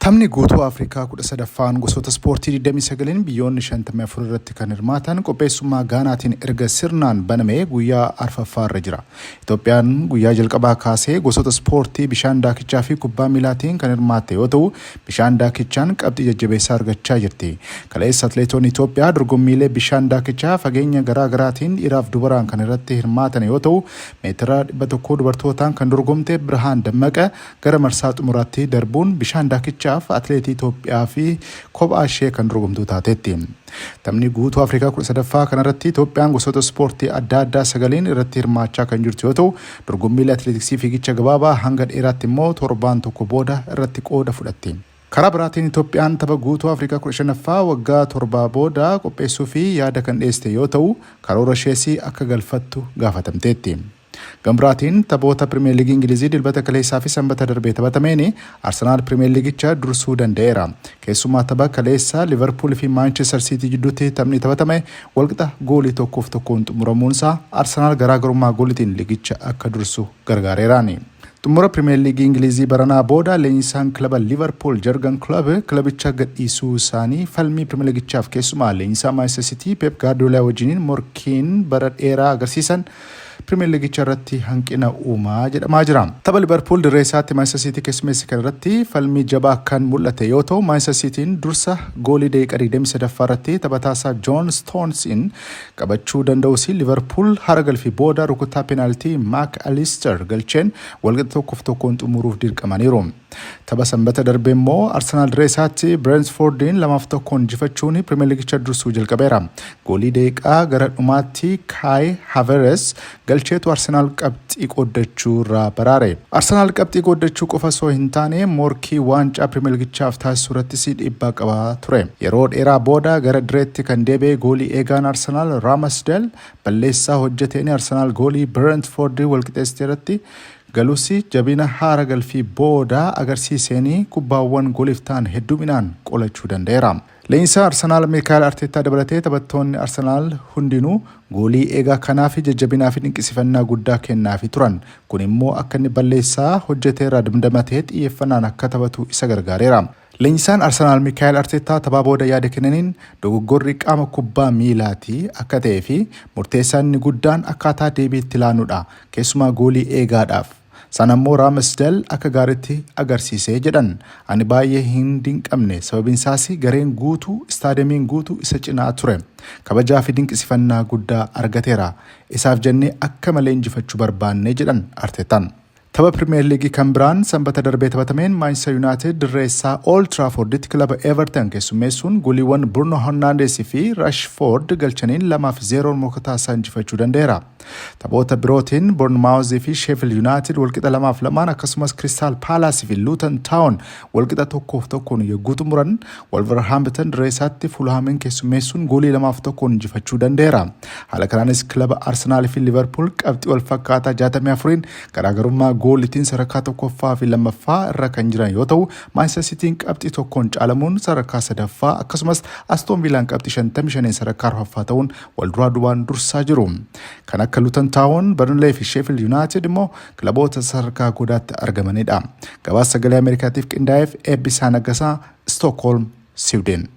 Taphni guutuu Afrikaa 13ffaan gosoota ispoortii 29n biyyoonni 54 irratti kan hirmaatan qopheessummaa Gaanaatiin erga sirnaan banamee guyyaa arfaffaarra jira. Itoophiyaan guyyaa jalqabaa kaasee gosoota ispoortii bishaan daakichaa fi kubbaa miilaatiin kan hirmaatte yoo ta'u, bishaan daakichaan qabxii jajjabeessaa argachaa jirti. Kaleessa atileetonni Itoophiyaa dorgommiilee bishaan daakichaa fageenya garaa garaatiin dhiiraaf dubaraan kan irratti hirmaatan yoo ta'u, meetira 100 dubartootaan kan dorgomte Birhaan Dammaqa gara marsaa xumuraatti darbuun bishaan daakichaaf atileetii Itoophiyaa fi kophaa ishee kan dorgomtuu taateetti. Taphni guutuu Afrikaa 13ffaa kanarratti Itoophiyaan gosoota ispoortii adda addaa sagaliin irratti hirmaachaa kan jirtu yoo ta'u, dorgommiilee atileetiksii fiigicha gabaabaa hanga dheeraatti immoo torbaan tokko booda irratti qooda fudhatti. Karaa biraatiin Itoophiyaan tapha guutuu Afrikaa 15ffaa waggaa torbaa booda qopheessuufi yaada kan dhiyeessite yoo ta'u, karoora ishees akka galfattu gaafatamteetti. Gama biraatiin taphoota Pirimeer Liigii Ingilizii Dilbata kaleessaa fi Sanbata darbee taphatameen Arsenaal Pirimeer Liigicha dursuu danda'eera. Keessumaa tapha kaleessa Liivarpuul fi Maanchister Siitii jidduutti taphni taphatame walqixa goolii 1 fi 1n xumuramuunsaa Arsenaal garaagarummaa gooliitiin liigicha akka dursu gargaareeraani. Xumura Pirimeer Liigii Ingilizii baranaa booda leenjisaan kilaba Liivarpuul Jargan Kiloob kilabicha gadhiisuu isaanii falmii Pirimeer Liigichaaf keessumaa leenjisaa Maanchister Siitii Peep Gaardiyoolaa wajjiniin morkiin bara dheeraa agarsiisan Pirimeer Liigicha irratti hanqina uumaa jedhamaa jira. Tapha Liivarpuul dirree isaatti Maanchister Siitii keessummeesse kana irratti falmii jabaa kan mul'ate yoo ta'u, Maanchister Siitiin dursa goolii daqiiqaa 23ffaa irratti taphataasaa Joon Stoonsiin qabachuu danda'us Liivarpuul hara galfii booda rukuttaa peenaaltii Maak Aliister galcheen walqixa 1 fi 1n xumuruuf dirqamaniiru. Tapha Sanbata darbe immoo Arsenaal dirree isaatti Bireensfoordiin 2 fi 1n injifachuun Pirimeer Liigicha dursuu jalqabeera. Goolii daqiiqaa gara dhumaatti Kaay Haveres galcheetu Arsenaal qabxii qooddachuu irraa baraare. Arsenaal qabxii qooddachuu qofa osoo hin taane morkii waancaa Pirimeer Liigichaaf taasisu irrattis dhiibbaa qaba ture. Yeroo dheeraa booda gara direetti kan deebi'e goolii eegaan Arsenaal Raamasdeel balleessaa hojjeteen Arsenaal goolii Bireentfoord walqixeessite irratti galus jabina haara galfii booda agarsiiseen kubbaawwan gooliif ta'an hedduminaan qolachuu danda'eera. Leenjisaa Arsenaal Mikaa'el Arteettaa dabalatee taphattoonni Arsenaal hundinuu goolii eegaa kanaaf jajjabinaa fi dinqisiifannaa guddaa kennaafii turan. Kun immoo akka inni balleessaa hojjeteerraa damdamatee xiyyeeffannaan akka taphatu isa gargaareera. Leenjisaan Arsenaal Mikaa'el Arteettaa taphaa booda yaada kennaniin dogoggorri qaama kubbaa miilaati akka ta'ee fi murteessaan inni guddaan akkaataa deebii itti laannudha. Keessumaa goolii eegaadhaaf. Sana immoo Raamsdel akka gaariitti agarsiise jedhan. Ani baay'ee hin dinqamne sababinsaas gareen guutuu, istaadiyamiin guutuu isa cinaa ture. Kabajaa fi dinqisifannaa guddaa argateera. Isaaf jennee akka malee injifachuu barbaanne jedhan Arteettaan. Tapha Pirimeer Liigii kan biraan Sanbata darbee taphatameen Maanchister Yuunaayitid dirree isaa Old Tiraafoorditti kilaba Everton keessummeessuun gooliiwwan Bruno Hernandes fi Rashford galchaniin 2 fi 0n morkataa isaa injifachuu danda'eera. Taphoota birootiin Bournemouth fi Sheffield United walqixa 2 fi 2n akkasumas Crystal Palace fi Luton Town walqixa 1 fi 1n yogguu xumuran Wolverhampton dirree isaatti Fulhaamiin keessummeessuun goolii 2 fi 1n injifachuu danda'eera. Haala kanaanis kilaba Arsenaal fi Liverpool qabxii walfakkaataa 64n garaagarummaa goolitiin sadarkaa tokkoffaa fi lammaffaa irra kan jiran yoo ta'u, Maanchister Siitiin qabxii tokkoon caalamuun sadarkaa sadaffaa akkasumas Astoon Viilaan qabxii 55n sadarkaa arfaffaa ta'uun walduraa duubaan dursaa jiru. Kan akka Luton Town, Burnley fi Sheffield United immoo kilaboota sadarkaa godaatti argamanidha. Gabaasa Sagalee Ameerikaatiif qindaa'eef Eebbisaa Naggasaa, Stockholm, Siwideen.